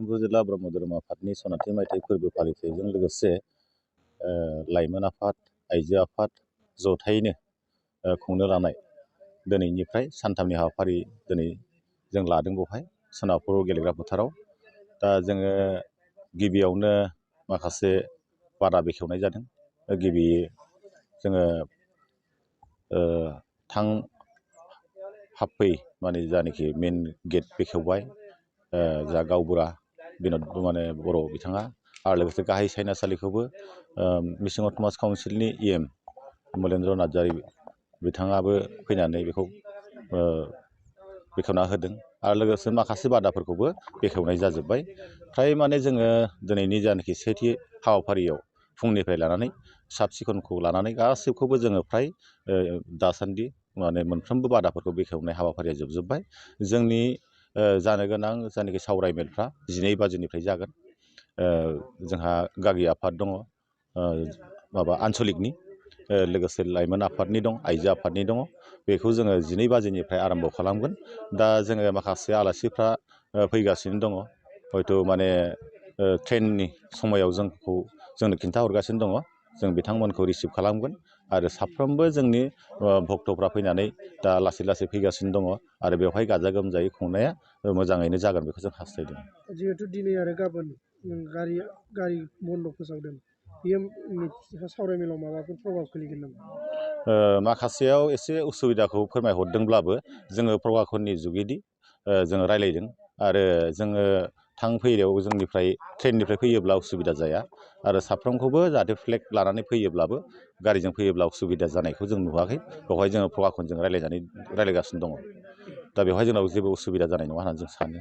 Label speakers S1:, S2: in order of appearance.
S1: लखिमपुर जिल्ला ब्रह्म धोरोम आफादनि सनाथि मायथाइ फोरबो फालिथायजों लोगोसे लाइमोन आफाद, आइजो आफाद जथायैनो खुंनो लानाय दिनैनिफ्राय सानथामनि हाबाफारि दिनै जों लादों बेवहाय सोनाबख'राव गेलेग्रा फोथाराव। दा जोङो गिबियावनो माखासे बादा बेखेवनाय जादों। गिबि जोङो थां हाबफै माने जानाखि मेन गेट बेखेवबाय जा गावबुरा बिन'द माने बर' बिथाङा आरो लोगोसे गाहाय सायनासालिखौबो मिसिं अट'नमास काउन्सिलनि EM मलेन्द्र नार्जारि बिथाङाबो फैनानै बेखौ बेखेवना होदों आरो लोगोसे माखासे बादाफोरखौबो बेखेवनाय जाजोब्बाय। फ्राय माने जोङो दिनैनि जानाखि सेथि हाबाफारियाव फुंनिफ्राय लानानै साब सिखोनखौ लानानै गासैखौबो जोङो फ्राय दासान्दि माने मोनफ्रोमबो बादाफोरखौ बेखेवनाय हाबाफारिया जोबजोब्बाय। जोंनि जानो गोनां जानाखि सावरायमेलफ्रा 12 बाजिनिफ्राय जागोन। जोंहा गागि आफाद दङ, माबा आन्सलिकनि, लोगोसे लाइमोन आफादनि दं, आइजो आफादनि दङ। बेखौ जोङो 12 बाजिनिफ्राय आराम्भ' खालामगोन। दा जोङो माखासे आलासिफ्रा फैगासिनो दङ, हयथ' माने ट्रेननि समायाव जोंनो खिन्थाहरगासिनो दङ। जों बिथांमोनखौ रिसिभ खालामगोन आरो साफ्रोमबो जोंनि भक्तफ्रा फैनानै दा लासै लासै फैगासिनो दङ आरो बेवहाय गाजा गोमजायै खुंनाया मोजाङैनो जागोन बेखौ जों हास्थायदों।
S2: जिहेतु दिनै आरो गाबोन गारि बन्द' फोसावदों, बेयो सावरायमेलाव माबाफोर प्रभाब खोलैगोन नामा?
S1: माखासेयाव एसे उसुबिदाखौ फोरमायहरदोंब्लाबो जोङो प्रभाकरनि जुगेदि जोङो रायलायदों आरो जोङो फैनायाव जोंनिफ्राय ट्रेननिफ्राय फैयोब्ला उसुबिदा जाया आरो साफ्रोमखौबो जाहाथे फ्लेग लानानै फैयोब्लाबो गारिजों फैयोब्ला उसुबिदा जानायखौ जों नुवाखै। बेवहाय जोङो प्रभाकरनजों रायलायगासिनो दङ। दा बेवहाय जोंनाव जेबो उसुबिदा जानाय नङा होननानै जों सानो।